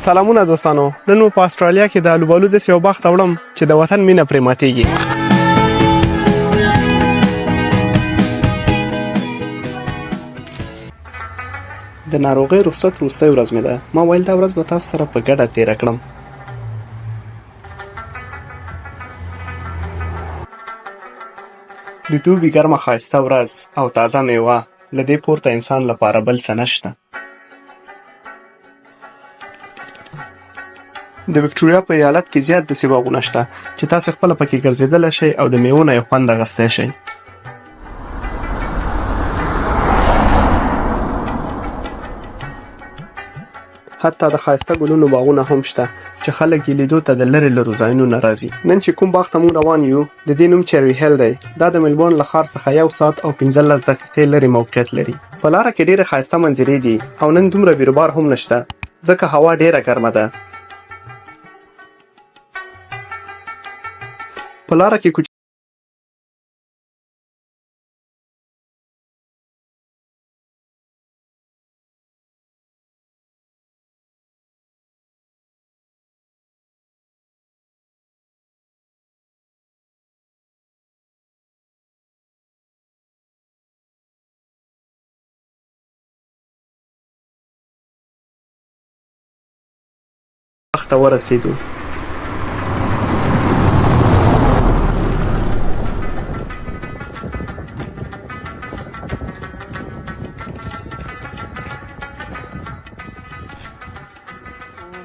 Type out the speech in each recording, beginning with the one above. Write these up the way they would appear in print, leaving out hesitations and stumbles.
سلامونه دوستانو، نن مو په استرالیا کې د الوبالو داسې یو باغ ته وړم چې د وطن مینه پرې ماتیږي. د ناروغۍ رخصت وروستۍ ورځ مې ده. ما ویل دا ورځ به تاسو سره په ګډه تېره کړم. د دوبي ګرمه ښایسته ورځ او تازه میوه، له دې پورته انسان لپاره بل څه نشته. د ویکټوریا په ایالت کې زیات داسې باغونه شته چې تاسې خپله پکې ګرځېدلی شئ او د میوو نه یې خوند اخیستی شئ. حتی د ښایسته ګلونو باغونه هم شته چې خلک یې لیدو ته د لرې لرو ځایونو نه راځي. نن چې کوم باغ ته موږ روان یو، د دې نوم چیري هیل دی. دا د ملبورن له ښار څخه یو ساعت او 15 دقیقې لرې موقعیت لري. په لاره کې ډېرې ښایسته منظرې دي او نن دومره بیروبار هم نشته ځکه هوا ډېره ګرمه ده. په لاره کې باغ ته ورسېدو.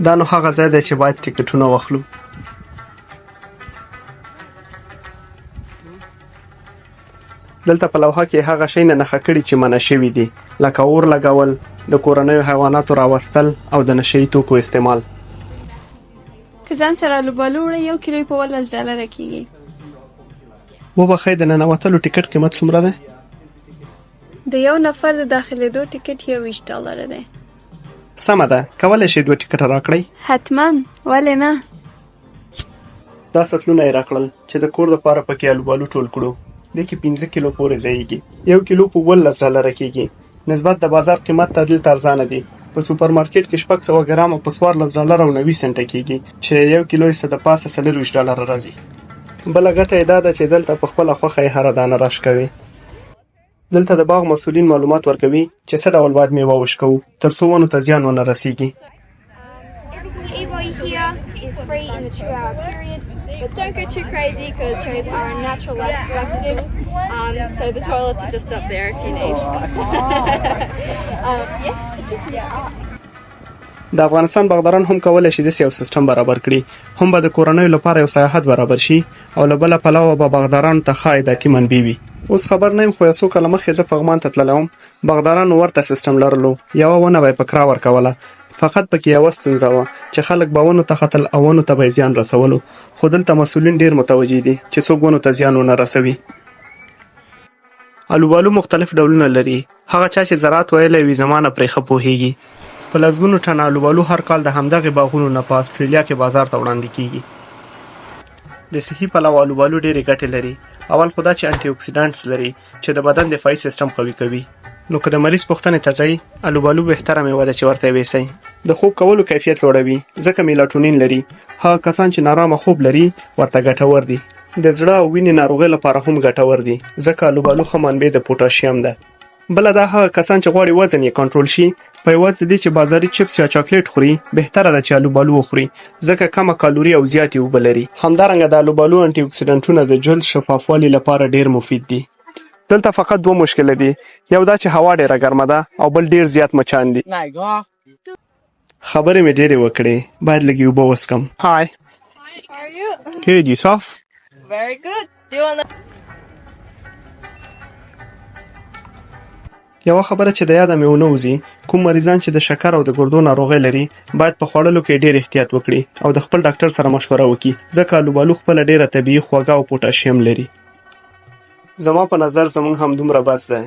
دا نو هغه ځای دی چې باید ټکټونه واخلو. دلته په لوحه کې هغه شی نه نښه کړي چې منع شوي دي، لکه اور لګول، د کورنیو حیواناتو راوستل او د نشه یي توکو استعمال. که ځان سره الوبالو وړئ، یو کیلو یې په 17 ډالره کېږي. وبخښئ، د ننوتلو ټکټ قیمت څومره دی؟ د یو نفر د داخلېدو ټکټ 21 ډالره دی. سمه ده، کولی شئ دوه ټکټه راکړئ؟ حتما، ولې نه. دا سطلونه یې راکړل چې د کور لپاره پکې الوبالو ټول کړو. دې کې 5 کیلو پورې ځایېږي. یو کیلو په 17 ډالره کېږي. نسبت د بازار قیمت ته دلته ارزانه دي. په سوپر مارکېټ کې 600 ګرامه په 14 ډالره او 90 سنټه کېږي چې یو کیلو یې څه د پاسه 24 ډالره راځي. بله ګټه یې دا ده چې دلته په خپله خوښه یې هره دانه راشکوې. دلته د باغ مسؤلین معلومات ورکوي چې څه ډول باید میوه وشکوو تر څو ونو ته زیان ونه رسیږي. Everything you eat while you're here is free in the 2-hour period, but don't go too crazy because cherries are a natural laxative. So the toilets are just up there if you need. Yes, د افغانستان باغداران هم کولی شي داسې یو سیستم برابر کړي، هم به د کورنیو لپاره یو سیاحت برابر شي او له بله پلوه به باغدارانو ته ښه عایداتي منبع وي. اوس خبر نه یم خو یو څو کاله مخکې زه پغمان ته تللی وم، باغدارانو ورته سیستم لرلو، یوه ونه به یې په کرا ورکوله، فقط پکې یوه ستونزه وه چې خلک به ونو ته ختل او ونو ته به یې زیان رسولو، خو دلته مسؤلین ډېر متوجه دي چې څوک ونو ته زیان ونه رسوي. الوبالو مختلف ډولونه لري، هغه چا چې زراعت ویلی وي زما نه پرې ښه پوهېږي. په لسګونو ټنه الوبالو هر کال د همدغې باغونو نه په اسټرالیا کې بازار ته وړاندې کېږي. د صحي پلوه الوبالو ډېرې ګټې لري. اول خو دا چې انټي اکسیډنټس لري چې د بدن دفاعي سیسټم قوي کوي. نو که د مریض پوښتنې ته ځئ، الوبالو بهتره میوه ده چې ورته یې ویسئ. د خوب کولو کیفیت لوړوي ځکه میلاټونین لري. هغه کسان چې نارامه خوب لري ورته ګټور دي. د زړه او وینې ناروغۍ لپاره هم ګټور دي ځکه الوبالو ښه منبع د پوټاشیم ده. بله دا هغه کسان چې غواړي وزن یې کنټرول شي، په عوض د دې چې بازاري چپس یا چاکلیټ خوري، بهتره ده چې الوبالو وخوري ځکه کمه کالوري او زیاتې اوبه لري. همدارنګه د الوبالو انټي اکسیډنټونه د جلد شفافوالي لپاره ډېر مفید دي. دلته فقط دوه مشکله دي، یو دا چې هوا ډېره ګرمه ده او بل ډېر زیات مچان دي. خبرې مې ډېرې وکړې، باید لږې اوبه وڅښم. Hi. How are you? Good, yourself? Very good. Do you want یوه خبره چې د یاده مې ونه وځي، کوم مریضان چې د شکر او د ګردو ناروغۍ لري، باید په خوړلو کې ډېر احتیاط وکړي او د خپل ډاکټر سره مشوره وکړي، ځکه الوبالو خپله ډېره طبیعي خوږه او پوټاشیم لري. زما په نظر زموږ هم دومره بس دی.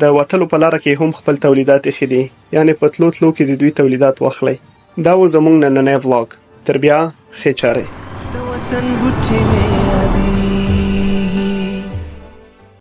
د وتلو په لاره کې هم خپل تولیدات ایښي دي، یعنې په تلو تلو کې د دوی تولیدات واخلئ. دا و زموږ نننی ولاګ. تر بیا، ښې چارې. د وطن بوټي مې یادېږي.